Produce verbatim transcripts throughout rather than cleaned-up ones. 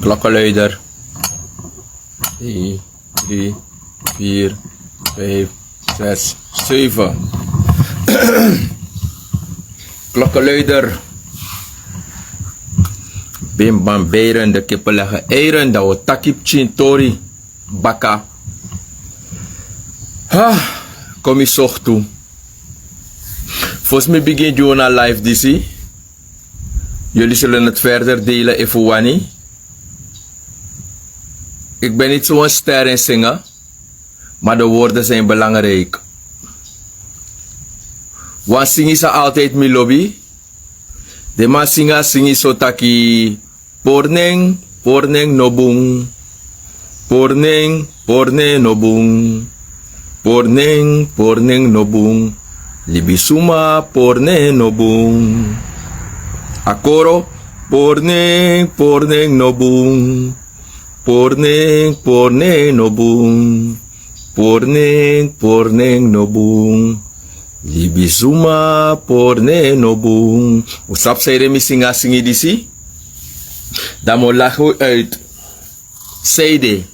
Klokkenluider. Twee, drie, vier, vijf, zes, zeven. Klokkenluider. Bim bam beiren de kippelege eiren dan we taki pikin tori. Baka. Ha. Komi sohtu. Fosi mi bigin dyuna life disi. Yuli sulu neti ferder deile efu wani. Ik ben niti so wan ster en singa. Ma de worde sin belangrijk. Wan singi sa altijdi mi lobi. Den man singi a singi so taki. Porneng, porneng no bun. Porneng, porneng no bun. Porneng, porneng no bun. Libisuma porneng no bun. Akoro. Porneng, porneng no bun. Porneng, porneng no bun. Porneng, porneng no bun. Libisuma porneng no bun. Un sabi san ede mi singi a singi disi? Dan mi o lagi un uit. San ede?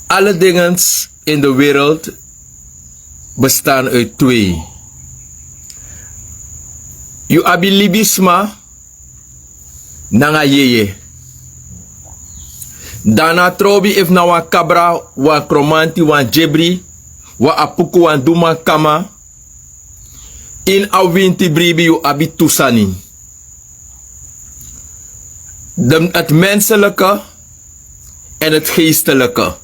Alle dingens in de wereld bestaan uit twee. Yu abi libisma nanga yeye. Dan na trobi efu na wan kabra, wan kromanti, wan dyebri, wan apuku, wan dumankama. Ini a winti bribi yu abi tu sani. De, het menselijke en het geestelijke.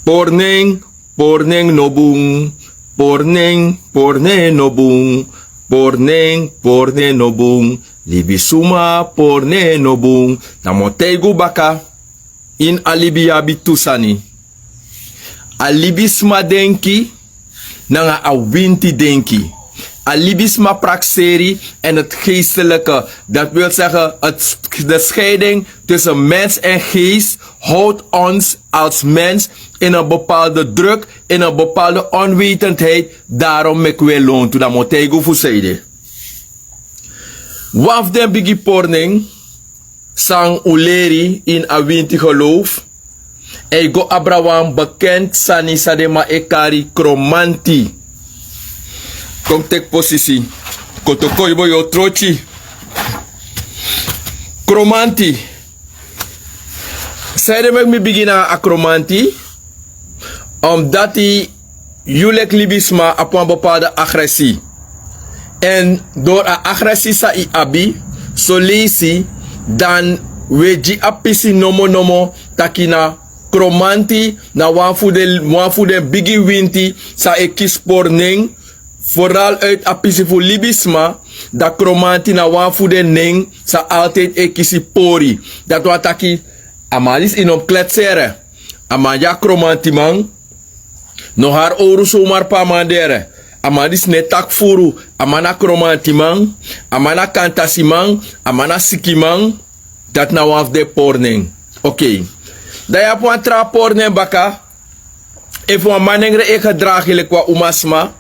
Porneng, porneng no bun. Porneng, porneng no bun. Porneng, porneng no bun. Libisuma porneng no bun. Dan mi o taigi un baka. Ini a libi yu abi tu sani. A libisma denki nanga a winti denki. A libisma prakseri en het geestelijke. Dat wil zeggen het, de scheiding tussen mens en geest houdt ons als mens in een bepaalde druk, in een bepaalde onwetendheid. Daarom meki wi e lontu. Dan mi o taigi un fu san ede. Wan fu den bigi porneng san un leri ini a winti geloof. Èn yu go abra wan bekend sani san den man e kari kromanti. Kon teki posisi. Kotokoibo yu o trotyi. Kromanti. San ede meki mi bigin nanga a kromanti? Omdati yu leki libisma abi wan bepaalde agresi. Èn dori a agresi san yu abi, soleisi dan wi e gi a pisi nomo nomo taki na kromanti na wan fu den, wan fu den bigi winti san e kisi pori nen. Foral uiti a pisi fu libisma, dan kromanti na wan fu den nen san altijdi e kisi pori. Dati wani taki a man disi yu no mus kletseri. A man de a kromantiman. No hari owru somari pe a man de. A man disi no e taki furu. A man na kromantiman. A man na kantasiman. A man na sikiman. Dati na wan fu den pori nen. Okei. Dan yu abi wan tra pori nen baka. Efu wan manengre e gedragi leki wan umasma,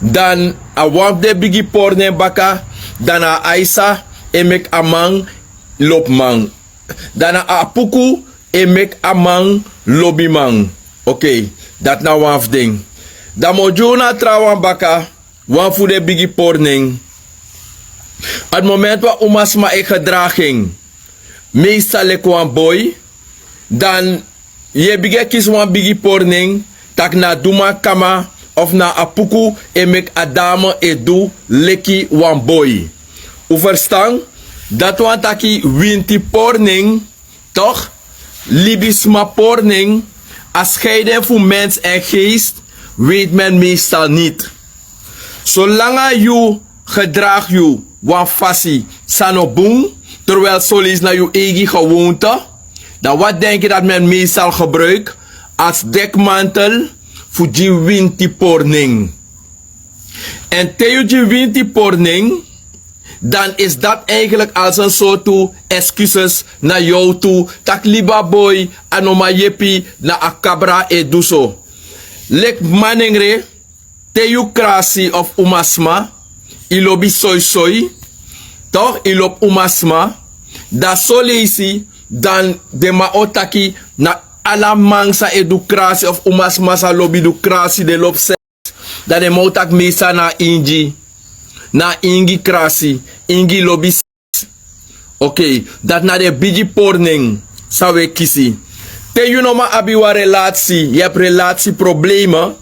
dan a wan fu den bigi pori nen baka. Dan na a aisa e meki a man lobiman. Dan na a apuku e meki a man lobiman. Okei, dati na wan fu den. Dan mi o gi unu na a trawan baka, wan fu den bigi pori nen. A di momenti wan umasma e gedragi en meestal leki wan boi, dan yu e bigin e kisi wan bigi pori nen, tak' na a dumankama of na a apuku e meki a dame e du leki wan boi. Un ferstan? Dati wani taki winti pori nen, tok', libisma pori nen, a scheiding fu mens èn geest, weet men meestal niti. Solanga yu gedragi yu wan fasi san no bun, terwijli soleisi na yu eigi gewoonte, dan wati denki dati men meestal gebruiki als dekmantel fu gi winti pori nen. Èn te yu gi winti pori nen, dan is dati eigenlijk als een sortu excuses na yu tu, tak' libi a boi, a no man yepi, na a kabra e du so. Leki manengre, te yu krasi of umasma, yu lobi soi soi, Tok' yu lobi umasma. Dan soleisi dan den man o taki na ala man san e du krasi of umasma san lobi du krasi den lobi seks. Dan den man o taki meistal na a ingi na a ingi krasi, ingi lobi seks. Okei, dati na den bigi pori nen san wi e kisi. Te yu no man abi wan relatsi, yu abi relatsi probleme,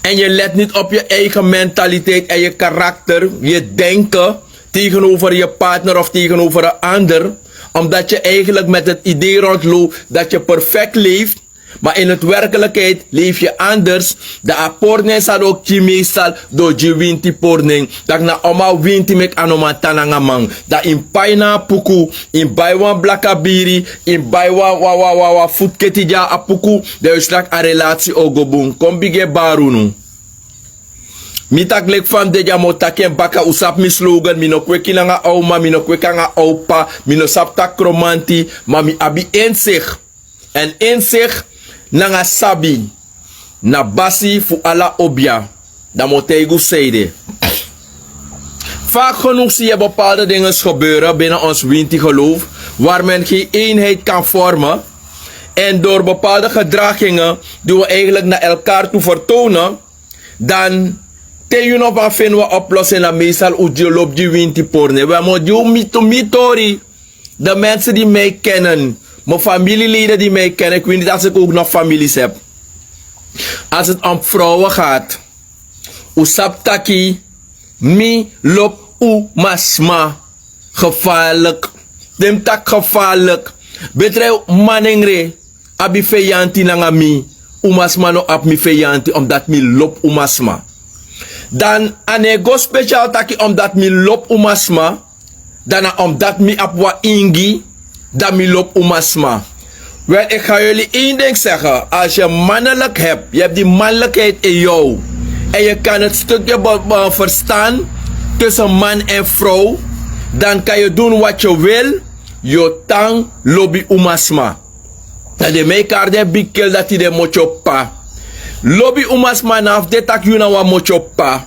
en yu let niti op yu eigen mentaliteit en yu karakter, yu denke tegenover yu partner of tegenover en ander, omdat yu eigenlik met het idee rondloop dat yu perfekt leeft, maar in het werkelijkheid leef yu anders, dan a pori nen san den o kisi meestal den o gi winti pori nen. Dati na oma winti meki a no man tan nanga man. Dan yu mus pai na a puku, yu mus bai wan blaka biri, yu mus bai wan wan wan wan futketi gi na a puku. Dan yu o si tak' a relatsi o go bun. Kon bigin e bari unu. Mi taki leki fa mi de dya mi o taki en baka un sabi mi slogan mi no kweki nanga a uma mi no kweki nanga a upa. Mi no sabi taki kromanti, ma mi abi insik. Èn insik nanga sabi na basi fu ala obia. Dan mi o taigi un san ede. Vaak genoeg zie je bepaalde dingen gebeuren binnen ons winti geloof waar men geen eenheid kan vormen. En door bepaalde gedragingen die we eigenlijk naar elkaar toe vertonen, dan te yu no man feni wan oplossing na meestal un lobi gi winti porne we mo gi un mi tori. De mensen die mij kennen, mijn familieleden die mij kennen, ik weet niet als ik ook nog families heb. Als het om vrouwen gaat, un sabi taki mi lobi umasma. Gevaarlijk. Den mi taki gevaarlijk. Betrij manengre abi feyanti nanga mi. Umasma no abi mi feyanti omdat mi lobi umasma. Dan a no e go special taki omdat mi lobi umasma, dan na omdat mi abi wan ingi, dan mi lobi umasma. Wel, ik ga jullie één ding zeggen. Als je mannelijk hebt, je hebt die mannelijkheid in jou, en je kan het stukje be- be- verstaan tussen man en vrouw, dan kan je doen wat je wil. Yu o tan lobi umasma. Dan den man e kari den bigi kel dati den motyo p'pa. Lobi umasma na fu de tak' yu na wan motyo p'pa.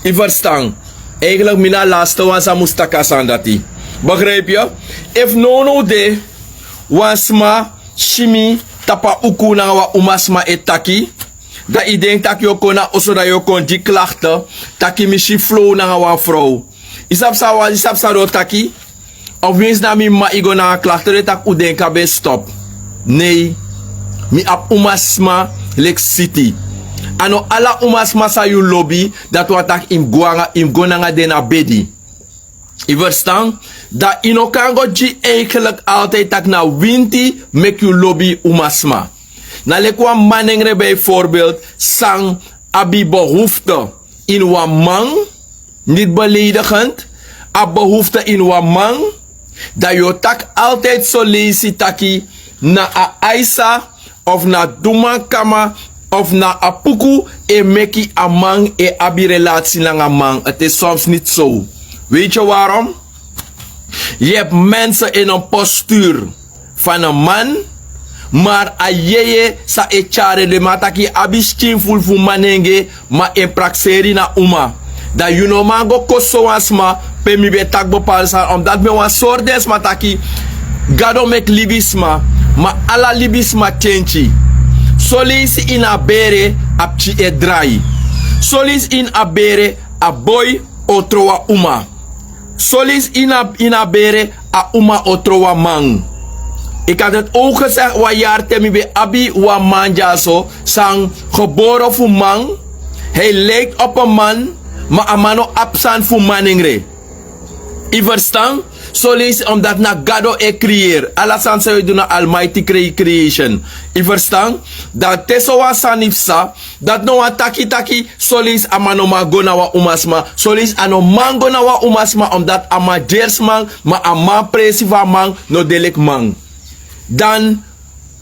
Yu ferstan? Eigenlik mi na a laste wan san mus taki a sani dati. Begripi yu? Efu nownow de wan sma si mi tapu a uku nanga wan umasma e taki, dan yu denki tak' yu o kon na oso dan yu o kon gi klakte, taki mi si flow nanga wan frow. Yu sabi san den o taki? Of winsi na mi m'ma yu go nanga klakte den taki un denki a ben stop. Nei. Mi abi umasma leki siti. A no ala umasma san yu lobi dati wani taki yu mus go nanga den na bedi. Yu ferstan? Dan yu no kan go gi eigenlik altidi tak' na winti meki yu lobi umasma. Na leki wan manengre bijvoorbeeld san abi behofte ini wan man, niti beledigend, abi behofte ini wan man, dan yu o taki altidi soleisi taki na a aisa of na dumankama of na a puku e meki a man e abi relatsi nanga man. Ti e soms niti so. Weiti yu warom? Yu abi mense ini en postuur fan en man, mari a yeye san e tyari en den man taki yu abi skin fulu fu manenge, ma en prakseri na uma. Dan yu no man go kosi sowan sma pe mi ben taki bepalde sani omdati mi e wani sori den sma taki gado meki libisma, ma ala libisma kenki. Soleisi ini a bere a pikin e drai. Soleisi ini a bere a boi o trow a uma. Soleisi ini a bere a uma o trow a man. Iki a dati owk gesegi wan yari te mi ben abi wan man dyaso san gebore fu man. Hei leiki opo man, ma a man no abi sani fu manengre. Yu ferstan? Soleisi omdati na gado e kriyeri ala sani san yu e du na almaiti krei kriyesen. Yu ferstan? Dan te sowan sani psa, dati no wani taki taki soleisi a man no man go na wan umasma. Soleisi a no man go na wan umasma omdati a man gersi man, ma a man presi fu a man no de leki man. Dan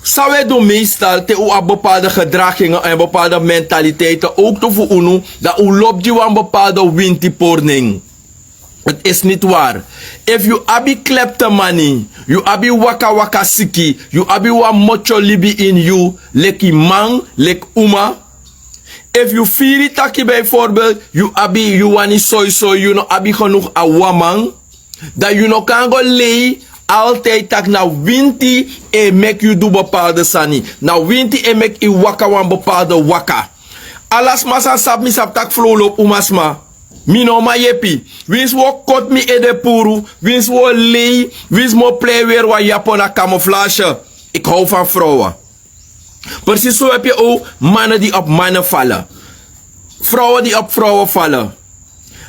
san un e du meestal te un abi bepalde gedragingen èn bepalde mentaliteiten owk tu fu unu, dan un lobi gi wan bepalde winti pori nen. Ti isi niti wari. Efu yu abi kleptemani, yu abi wakawaka siki, yu abi wan motyo libi ini yu leki man, leki uma, Efu yu firi taki bijvoorbeeld yu abi yu wani soisoi, yu no abi genoeg a wan man, dan yu no kan go lei altijd taki na winti e meki yu du bepaalde sani, na winti e meki yu waka wan bepaalde waka. Ala sma san sabi mi sabi taki flow lobi umasma. Mi no man yepi. Winsi wi o koti mi ede puru, winsi wi o lei, winsi mi o plei weri wan yapo na kamoflage. Ik hou van vrouwen. Precies zo heb je ook mannen die op mannen vallen, vrouwen die op vrouwen vallen.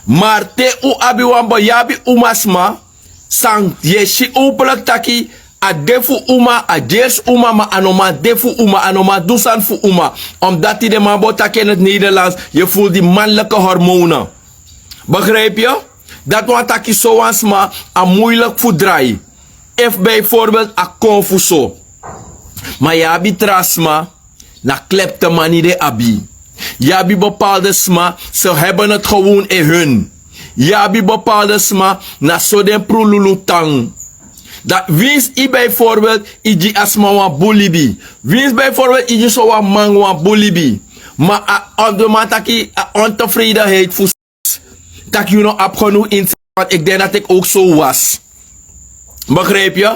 Maar te un abi wan bo yu abi umasma san yu e si openlijk taki a de fu uma, a gersi uma, ma a no man de fu uma, a no man du sani fu uma. Omdat yu de man bo taki in het Nederlands, yu ful di manlijke hormonen. Begrijp yu? Dati wan taki sowan sma a muilik fu drai. Efu bijvoorbeeld a kon fu so. Ma yu abi tra sma, na kleptemani den abi. Yu abi bepaalde sma, se heben heti gewon in hun. Yu abi bepaalde sma, na so den prululu tan. Dati winsi yu bijvoorbeeld yu gi a sma wan bun libi, winsi bijvoorbeeld yu gi sowan man wan bun libi, ma a ondeman taki a ontevredenheid fu taki yu no abi genoeg insi. Want ik denk dat ik ook zo was. Begrijp yu?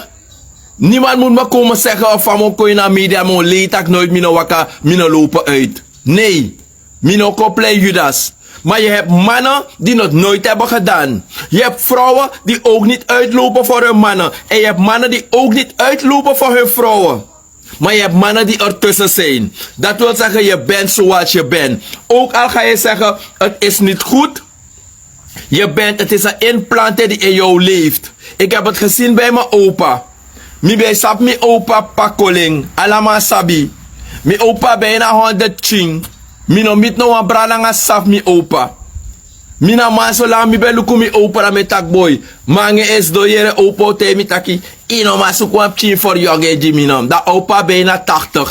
Niemand mus mi komen segen of fa mi o kon ini a media mi o lei taki noit mi no waka, mi no lopen uit. Nee. Mi no kon plei judas. Maar yu hebi mannen die no noit heben gedan. Yu hebi vrouwen die ook nit uitlopen vor hun mannen en yu hebi mannen die ook nit uitlopen vor hun vrouwen. Maar yu hebi mannen die ertussen zijn. Dati wil segen yu ben sowasi yu ben. Ook al ga yu segen, heti is nit gud. Yu ben heti is en inplante di in yu leifti. Ik hebi heti gesin bi mi opa. Mi ben sabi mi opa pakoling, ala man sabi. Mi opa ben na honderd king. Mi no miti no wan brada nanga sabi mi opa. Mi na man solanga mi ben luku mi opa dan mi e taki boi, mangi esi don yere opa o tei mi taki, yu no man suku wan pikin for yonge gi mi no dan opa ben na taktik.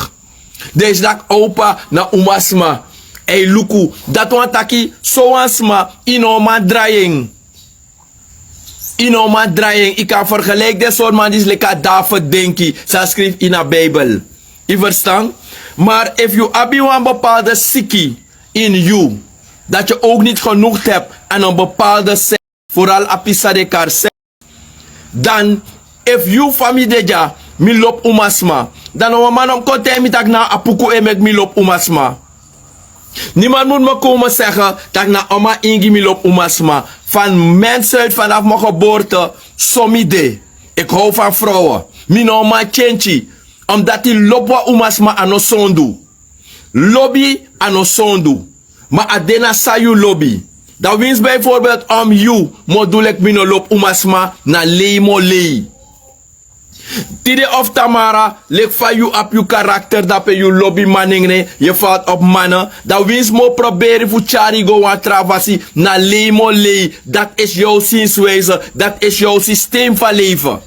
Den isi daki opa na umasma. Èn yu luku, dati wan taki sowan sma yu no o man drai en. Yu no o man drai en yu kan fergeleiki den sortu man disi leki a david denki san skrifi ini a bibel. Yu ferstan? Mar efu yu abi wan bepaalde siki ini yu, dati yu owk niti genugti hebi an en bepaalde seks, foral a pisi san den kari seks, dan efu yu fa mi de dya, mi lobi umasma, dan no wan man no mus kon taigi mi tak' na a puku e meki mi lobi umasma. Niman mus no kon mus sege tak' na a man ingi mi lobi umasma. Fan mensuiti fanafu mi geborte, so mi de. Eki how fan frowe. Mi no o man tyentyi. Omdati lobi wan umasma a no sondu. Lobi a no sondu. Ma a de na san yu lobi. Dan winsi biforbelt om yu mi o du leki mi no lobi umasma, na lei mi o lei. Tide of tamara, leki fa yu abi yu karakter dape yu lobi manengre, yu falt op manne, dan winsi mi o proberi fu tyari yu go wan tra fasi, na lei mi o lei. Dati esi yow sinsi wijse, dati esi yow sistem fan leife.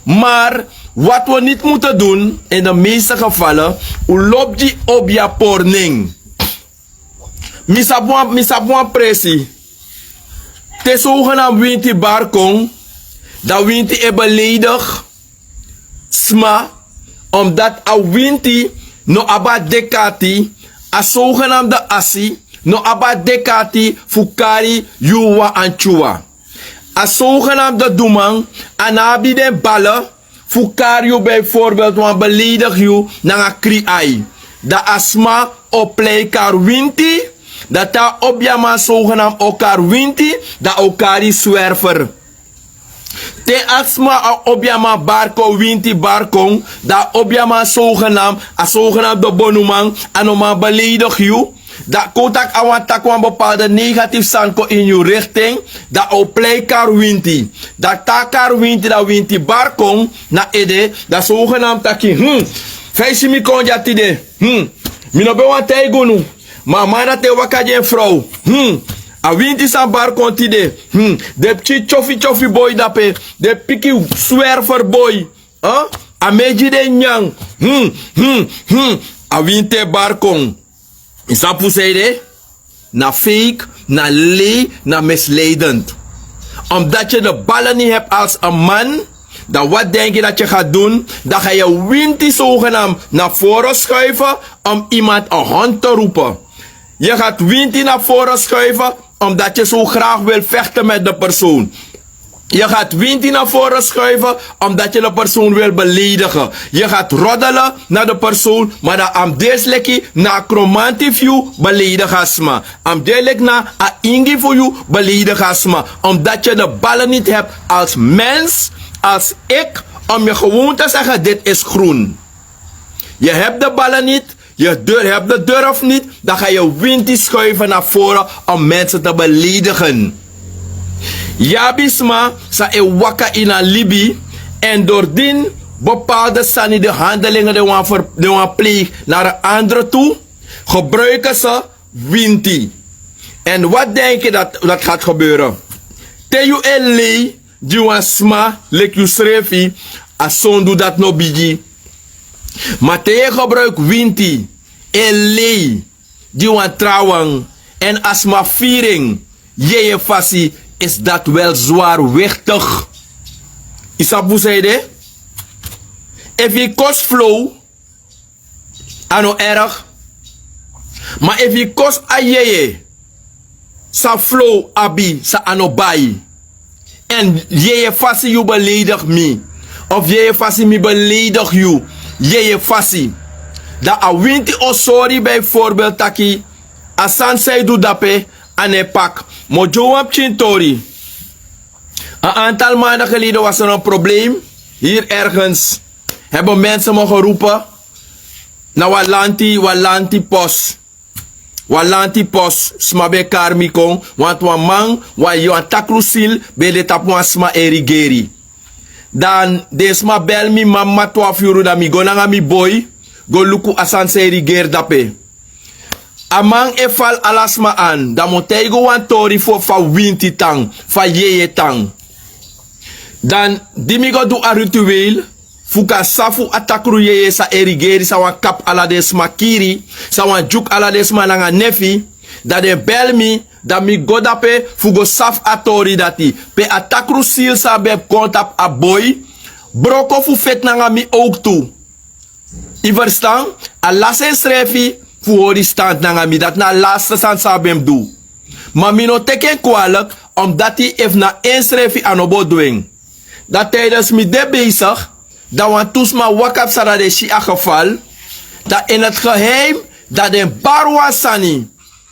Mar wati wi niti mutu dun, ini de meeste gefale, un lobi gi obia pornen. Mi sabi wan presi. Te sogenam winti bari kon, dan winti e beleidigi sma, omdati a winti no abi a deki ati, a sogenamde asi no abi a deki ati fu kari yu wan antyuwa. A sogenamde duman a no abi den bale fu kari yu biforbelt wan beleidigi yu nanga kri ai. Dan a sma o plei kari winti. Dan te a obiaman sogenam o kari winti, dan a o kari swerfer. Te a sma a obiaman bari kon winti bari kon, dan a obiaman sogenam, a sogenam de bonuman, a no man beleidigi yu. Dan kon un taki a wani taki wan bepalde negatifu sani kon ini yu rikting, dan a o plei kari winti. Dan te a kari winti dan winti bari kon na ede, dan sogenam taki, hmm, fa yu si mi kon dya tide? Hmm. Mi no ben wani taigi unu, ma a man dati e waka gi en frow. Hmm. A winti san bari kon tide. Hmm. Den pikin tyofi tyofi boi dape, den pikin swerfer boi. A megi den nyan. Hmm. Hmm. Hmm. A winti e bari kon. Yu sabi fu san ede? Na feik, na lei, na misleidend. Omdati yu de bale ni hebi als en man, dan wati denki dati yu ga dun? Dan ga yu winti sogenam na foro skuife om imant en hond te rupe. Yu gati winti na voren skuiven omdat yu so gragi wil vekten met de persoon. Yu gati winti na voren skuiven omdat yu de persoon wil beledigen. Yu gati rodelen na de persoon, ma dan a mus de leki na a kromanti fu yu beledigen a sma. A mus de leki na a ingi fu yu beledigen a sma, omdat yu de ballen niti hebi als mens, als ik, om yu gewon te segen dit is groen. Yu hebi de ballen niti, yu durfu niti, dan ga yu winti skuiven na voren om mensen te beledigen. Yu abi sma san e waka ini a libi, èn dordin bepaalde sani de handelingen den wan pleigi nari andre tu, gebruiken se winti. Èn wat denki dati gati gebeuren? Te yu e lei gi wan sma leki yusrefi, a sondu dati no bigi. Ma te yu e gebruiki winti e lei gi wan trawan, èn a sma firi en yeye fasi, is dati wel zwarwiktigi. Yu sabi fu san ede? Efu yu kosi flow, a no ergi. Ma efu yu kosi a yeye san flow abi san a no bai, èn yeye fasi yu beledigi mi, of yeye fasi mi beledigi yu, yeye fasi, dan a winti o sori bijvoorbeeld taki a sani san yu du dape a no e paki. Mi o gi wan pikin tori. Een aantal maanden geleden was er een probleem hier ergens. Hebben mensen me geroepen na wan lanti, wan lanti pos. Wan lanti pos, sma ben kari mi kon, want wan man, wan yu an takru sil, ben de tapu wan sma e rigeri. Dan den sma bel mi mama twafu yuru, dan mi go nanga mi boi go luku a sani san e rigeri dape. A man e fali ala sma an, dan mi o taigi un wan tori fu fa winti tan, fa yeye tan. Dan di mi go du a ritueel fu kan safu a takru yeye san e rigeri, san wani kapu ala den sma kiri, san wani dyuku ala den sma nanga nefi, dan den bel mi, dan mi go dape fu go safu a tori dati. Pe a takru sil san ben kon tapu a boi broko fu feti nanga mi owktu. Yu ferstan? A lasi ensrefi fu hori stand nanga mi. Dati na a laste sani san a ben mus du. Ma mi no teki en kwalik, omdati efu na ensrefi a no bo du en. Dan tijdens mi de besigi, dan wantu sma waka psa, dan den si a geval, dan in het geheim, dan den bari wan sani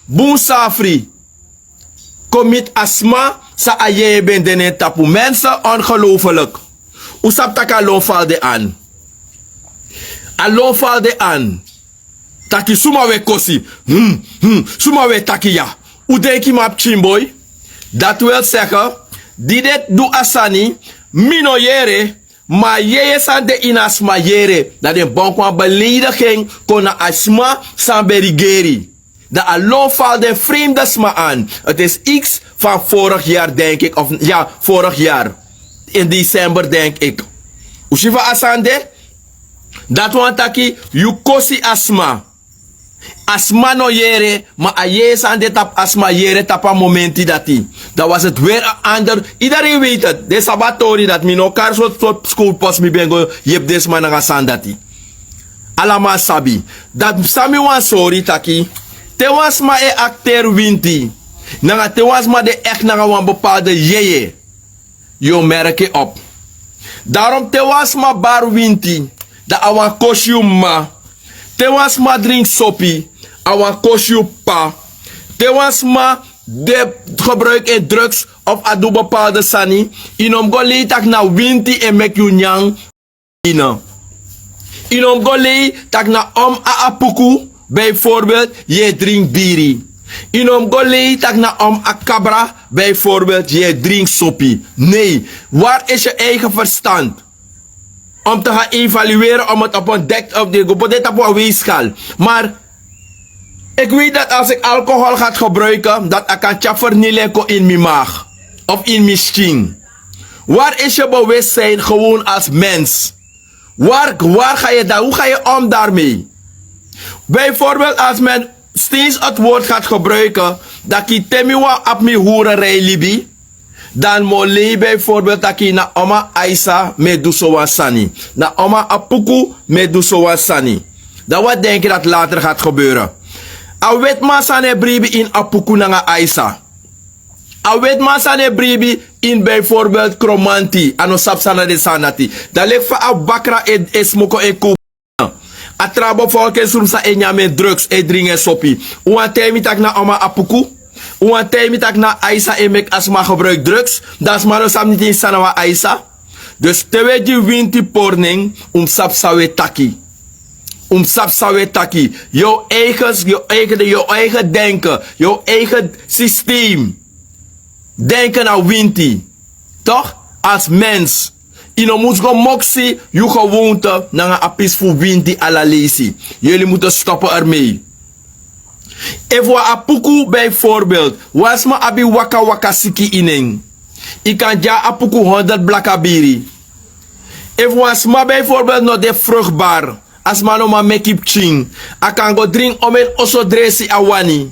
bun safri kon miti a sma san a yeye ben de na en tapu. Mensen, ongelooflijk. Un sabi tak' a lon fali den an. A lon fali den an. Taki suma we kosi. Hmm, hmm, suma we taki ya. Un denki mi a pikin boi? Dati wil segen, di den du a sani, mi no yere, ma a yeye san de ini a sma yere. Dan den bon kon a beleidigi en kon na a sma san ben rigeri. Dan a lon fali den fremde sma an. Het is iets van vorig jaar, denk ik, of ja, vorig jaar in december, denk ik. Un si fa a sani de? Dati wani taki yu kosi a sma. A sma no yere, ma a yeye san de tapu a sma yere tapu a momenti dati. Dan was het weer een ander. Iedereen weet het. Den sabi a tori dati. Mi no kari sortu sortu skowtu pos mi ben go yepi den sma nanga sani dati. Ala man sabi. Dati san mi wani sori taki, te wan sma e akteri winti, nanga te wan sma de ekti nanga wan bepaalde yeye, yu o merki en op. Daarom te wan sma bari winti, dan a wani kosi yu mama. Te wan sma dringi sopi, a wani kosi yu p'pa. Te wan sma de gebruiki en drugs of a du bepaalde sani, yu no mus go lei tak' na winti e meki yu nyan. Yu no mus go lei tak' na om a apuku, bijvoorbeeld, yu e dringi biri. Yu no mus go lei tak' na om a kabra, bijvoorbeeld, yu e dringi sopi. Nee, waar is je eigen verstand om te gaan evalueren, om het op een dek of de go poti tapu a weegschaal? Maar ik weet dat als ik alcohol ga gebruiken, dat a kan tyari vernieling kon in mi maag of in mi skin. Waar is je bewustzijn gewoon als mens? Waar, waar ga je daar, hoe ga je om daarmee? Bijvoorbeeld als men steeds het woord gaat gebruiken, dat ki te mi wan abi mi hoererij libi, dan mi o lei bijvoorbeeld taki na oma Aisa mi e du so wan sani. Na oma Apuku mi e du so wan sani. Dan wat denk je dat later gaat gebeuren? A wetiman san no e bribi ini Apuku nanga Aisa. A wetiman san no e bribi ini, bijvoorbeeld, Kromanti, a no sabi san na den sani dati. Dan leki fa a bakra e, e smoko en kuku. A tra bevolkingsgroep san e nyan en drugs, e dringi en sopi. Un wani taigi mi taki na a man Apuku? Un wani taigi mi taki na Aisa e meki a sma gebruiki drugs? Dan a sma no sabi niti san na wan Aisa. Dus te un e gi winti pori nen, un mus sabi san un e taki. Un mus sabi san un e taki. Yu eigen, yu eigen, yu eigen denken, yu eigen systeem. Denken na winti. Toch? Als mens. Yu no mus go moksi yu gewoonte nanga a pisi fu winti ala leisi. Yuli mutu stoppen ermee. Efu wan Apuku, bijvoorbeeld, wan sma abi waka waka siki ini en, yu kan gi a Apuku honderd blaka biri. Efu wan sma, bijvoorbeeld, no de vruchtbaar, a sma no man meki pikin, a kan go dringi omeni oso dresi a wani.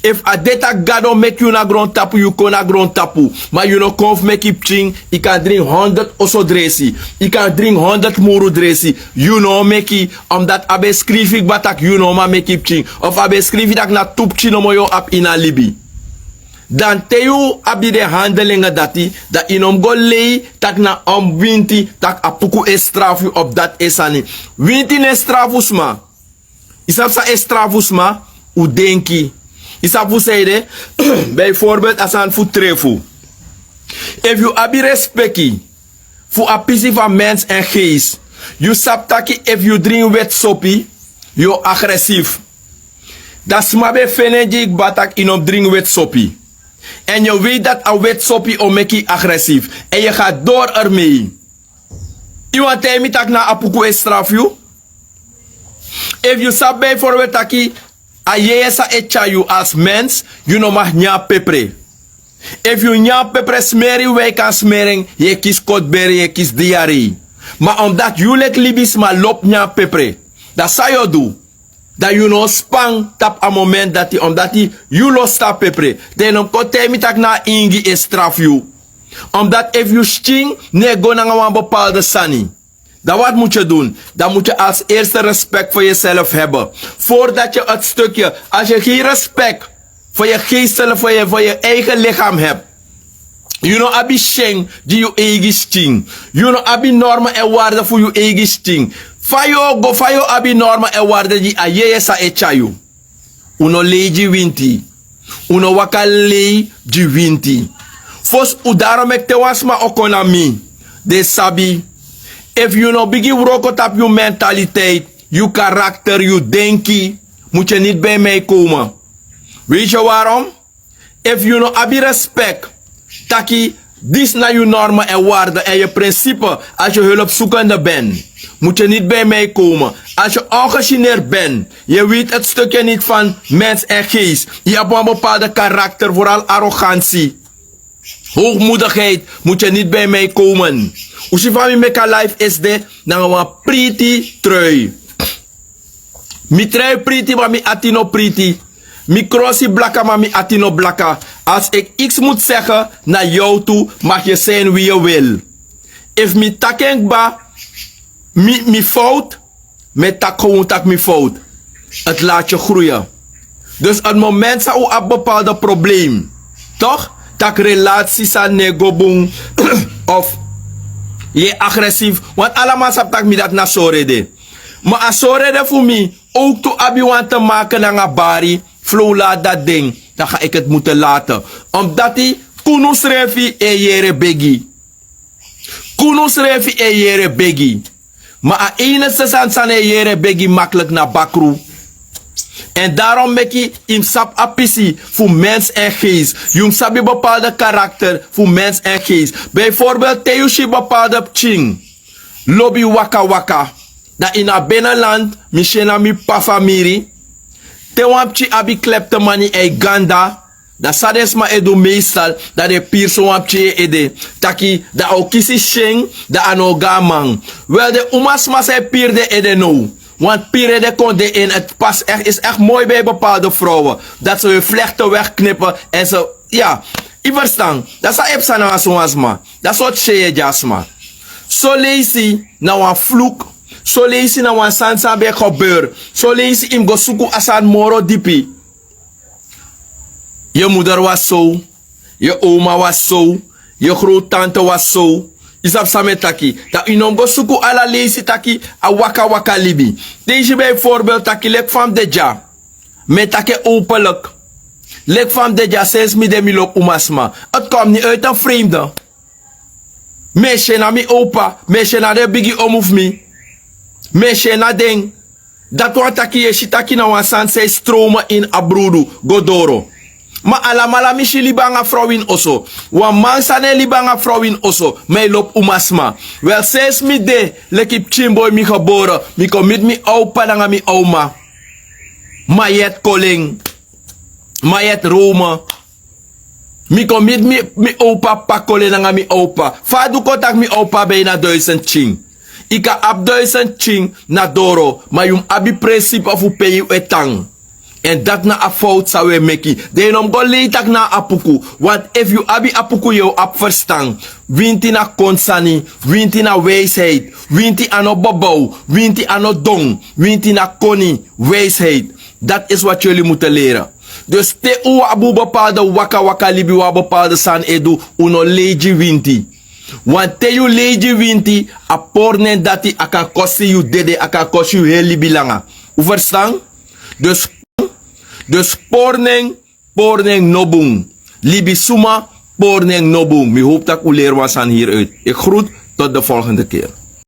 Efu a de taki Gado meki yu na grontapu, yu kon na grontapu, ma yu no kon fu meki pikin, yu kan dringi honderd oso dresi, yu kan dringi honderd muru dresi, yu no o meki, omdat a ben skrifi kba taki yu no man meki pikin, of a ben skrifi taki na tu pikin nomo yu o abi ini a libi. Dan te yu abi den handelingi dati, dan yu no mus go lei taki na, um, winti, taki Apuku e strafu yu of dati e sani. Winti no e strafu sma. Yu sabi san e strafu sma? Un denki. Yu sabi fu san ede? Bijvoorbeeld a sani fu trefu. Efu yu abi respeki fu a pisi fu a mens èn geest, yu sabi taki efu yu dringi weti sopi, yu o agresief. Dan sma ben feni en gi yu kba taki yu no mus dringi weti sopi. Èn yu weet dati a weti sopi o meki yu agresief. Èn yu ga dori ermee. Yu wani taigi mi taki na Apuku e strafu yu? Efu yu sabi, bijvoorbeeld, taki a yeye san e tyari yu als mens, yu no mag nyan pepre. Efu yu nyan pepre, smeri yu, yu kan smeri en, yu e kisi kotiberi, yu e kisi diarree. Ma omdat yu leki libisma lobi nyan pepre, dan san yu o du? Dan yu no o span tapu a moment dati, omdat yu losi a pepre. Dan yu no mus kon taigi mi taki na a ingi e strafu yu. Omdat efu yu skin no e go nanga wan bepaalde sani, dan wat moet je doen? Dan moet je als eerste respect voor jezelf hebben. Voordat je het stukje, als je geen respect voor je geestelijk, voor je, voor je eigen lichaam hebt, yu no abi syen gi yu eigi skin. Yu no abi norme èn waarde fu yu eigi skin. Fa yu o go, fa yu o abi norme èn waarde gi a yeye san e tyari yu? Un no lei gi winti. Un no waka lei gi winti. Fosi un, daarom meki te wan sma o kon na mi, den sabi. Efu yu no bigin wroko tapu yu mentaliteit, yu karakter, yu denki, moet je niet bij mij komen. Weet je waarom? Efu yu no abi respect taki disi na yu norme èn waarde èn yu principe, als je hulpzoekende bent, moet je niet bij mij komen. Als je ongegeneerd bent, je weet het stukje niet van mens en geest, je hebt een bepaalde karakter, vooral arrogantie, hoogmoedigheid, moet je niet bij mij komen. Un si fa mi meki a life esi de nanga wan priti trui. Mi trui priti, ma mi ati no priti. Mi krosi blaka, ma mi ati no blaka. Als ik iets moet zeggen naar jou toe, mag je zijn wie je wil. Efu mi taki en kba, mi, mi fout, mi e taki gewoon taki mi fout. Het laat je groeien. Dus het moment san un abi bepaalde probleem, toch? Taki relasi san no e go bun, of yu e agresief. Want ala man sabi taki mi dati na sori ede. Ma a sori ede fu mi ook tu abi wan te maken nanga bari, flow, laat dat ding. Dan ga ik het moeten laten. Omdat yu kunu srefi e yere begi. Kunu srefi e yere begi. Ma a enigste sani san e yere begi makkelijk na bakru. En daarom meki yu mus sabi a pisi fu mens en geest. Yu mus sabi bepaalde karakter fu mens en geest. Bijvoorbeeld te yu si bepaalde pikin lobi waka waka. Dan ini a binnenland, mi si en na mi p'pa famiri. Te wan pikin abi kleptomani èn yu ganda, dan san den sma e du meestal, dan den piri so wan pikin e ede. Taki dan a o kisi syen, dan a no o go na man. Wel, den umasma san e piri den ede now. Want piri ede kon de in, het past echt, is echt mooi bij bepaalde vrouwen. Dat ze hun vlechten wegknippen en ze, ja. Yu ferstan? Dati san e psa nanga sowan sma. Dati sortu syen yu e gi a sma. Son leisi na wan vloek. Son leisi na wan sani san ben gebeur. Son leisi yu mus go suku a sani moro dipi. Yu muder was so, yu oma was so, yu growtu tante was so. Yu sabi san mi e taki? Dan yu no mus go suku ala leisi taki a waka waka libi. Te yu si bijvorbel taki leki fa mi de dya, mi e taki en openlik. Leki fa mi de dya, sensi mi de mi lobi umasma. Eti kon mi ni uiti en fremde. Mi e si en na mi opa, mi e si en na den bigi omu fu mi. Mi e si en na den. Dati wani taki yu e si taki na wan sani san e stromu ini a brudu go doro. Ma alamala mi si libi nanga frow ini oso. Wan man san no e libi nanga frow ini oso, ma e lobi umasma. Wel, sensi mi de leki pikinboi mi gebore, mi kon miti mi opa nanga mi oma. Mayet kolen, mayet rome. Mi kon miti mi opa p'pa kolen nanga mi opa. Fa a du kon tak' mi opa ben ini a duisend pikin? Yu kan abi duisend pikin na doro, ma yu mus abi prinsipe fu pe yu e tan. Èn dati na a fowtu san wi e meki. Den yu no mus go lei tak' na a apuku. Want efu yu abi apuku yu o abi ferstan. Winti na koni sani. Winti na wijsheid. Winti a no bobow. Winti a no don. Winti na koni, wijsheid. Dati isi wati yuli mutu leri. Dus te un abi un bepalde waka waka libi, un abi bepalde sani e du, un no lei gi winti. Wanten yu lei gi winti, a pori nen dati a kan kosi yu dede, a kan kosi yu heri libi langa. Un ferstan? Dus pori nen, pori nen no bun. Libisuma, pori nen no bun. Mi howpu tak' un leri wan sani hiri uiti. Iki grutu. Toti de folgende keri.